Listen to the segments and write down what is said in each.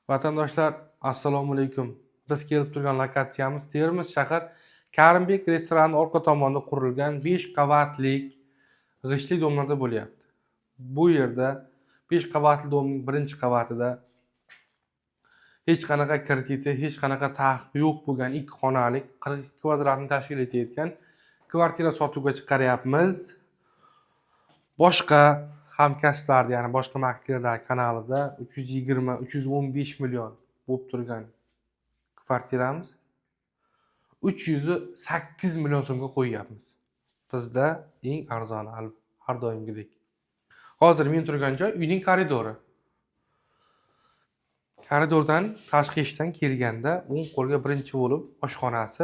Vatandoshlar, assalomu alaykum. Biz kelib turgan lokatsiyamiz Termiz shahar, Karimbek restorani orqa tomonida qurilgan 5 qavatlik g'ishtli domlarda bo'lyapti. Bu yerda 5 qavatli domning birinchi qavatida hech qanaqa krediti, hech qanaqa taqiq yo'q bo'lgan ikki xonalik, 42 kvadratni tashkil etayotgan kvartira sotuvga chiqaryapmiz. Boshqa hamkasblarni, ya'ni boshqa maklerlar kanalida 320, 315 million bo'lib turgan kvartiramiz 308 million so'mga qo'yyapmiz. Bizda eng arzoni, har doimgidek. Hozir men turgan joy uyning koridori. Koridordan tashqi eshikdan kelganda o'ng qo'lga birinchi bo'lib oshxonasi,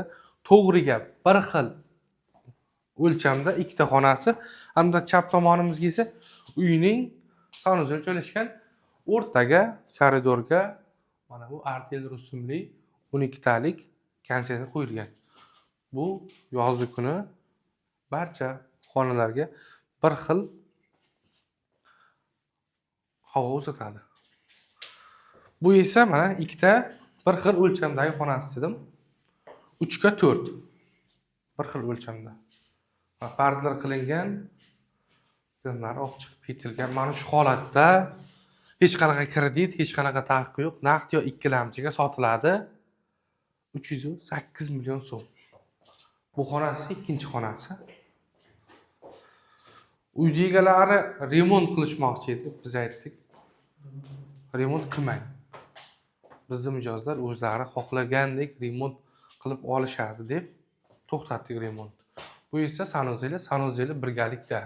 to'g'riga bir xil o'lchamda ikkita xonasi hamda chap tomonimizga esa uyning санузел joylashgan. O'rtaga, koridorga mana bu Artel rusumli 12 talik konditsioner qo'yilgan. Bu yozgi kuni barcha xonalarga bir xil havo uzatadi. Bu esa mana ikkita bir xil o'lchamdagi xonasi dedim. 3 ga 4, bir xil o'lchamda. Va pardalar qilingan, gilamlar olib chiqib ketilgan. Mana shu holatda hech qanaqa kredit, hech qanaqa taqiq yo'q. Naqd yo ikkilamchiga sotiladi. 308 million so'm. Bu xonasi ikkinchi xonasi. Uyni egalari remont qilishmoqchi edi. Biz aytdik, remont qilmang. Bizni mijozlar o'zlari xohlagandek remont qilib olishadi, deb to'xtatdik remont. Bu esa санузел i, санузел i birgalikda.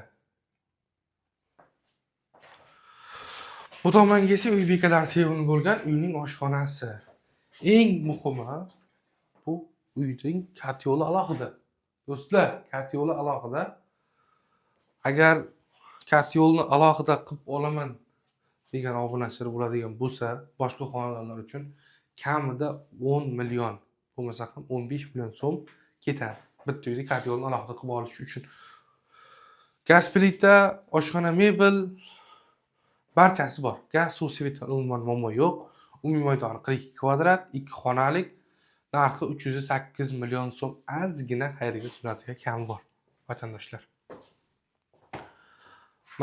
Bu tomonga esa uy bekalari sevimli bo'lgan uyning oshxonasi. Eng muhimi, bu uyning котёл i alohida. Do'stlar, котёл i alohida. Agar котёл ni alohida qilib olaman degan obunachilar bo'ladigan bo'lsa, boshqa xonadonlar uchun kamida 10 million, bo'lmasa ham 15 million so'm ketadi. Bitta uyda котёл ni alohida qilib olish uchun. Gaz plita, oshxona mebel barchasi bor. Gaz, suv, свет umuman muammo yo'q. Umumiy maydoni 42 kvadrat, ikki xonalik, narxi 308 million so'm, ozgina xayrga sunnatiga kam bor, vatandoshlar.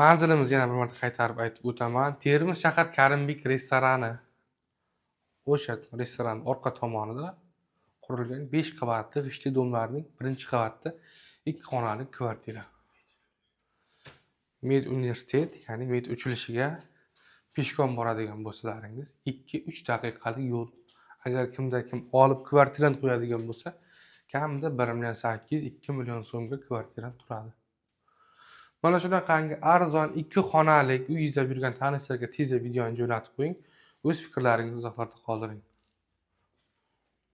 Manzilimiz, yana bir marta qaytarib aytib o'taman. Termiz shahar, Karimbek restorani. O'sha restoran orqa tomonida qurilgan 5 qavatli g'ishtli domlarning birinchi qavatida ikki xonali kvartira. Med universitet, ya'ni med uchilishiga пешком boradigan bo'lsalaringiz, 2-3 daqiqalik yo'l. Agar kimda kim olib kvartirani qo'yadigan bo'lsa, kamida 1 million 800, 2 million so'mga kvartira turadi. Mana shunaqangi arzon ikki xonalik uy izlab yurgan tanishlarga tezda videoni jo'natib qo'ying. O'z fikrlaringizni izohlarda qoldiring.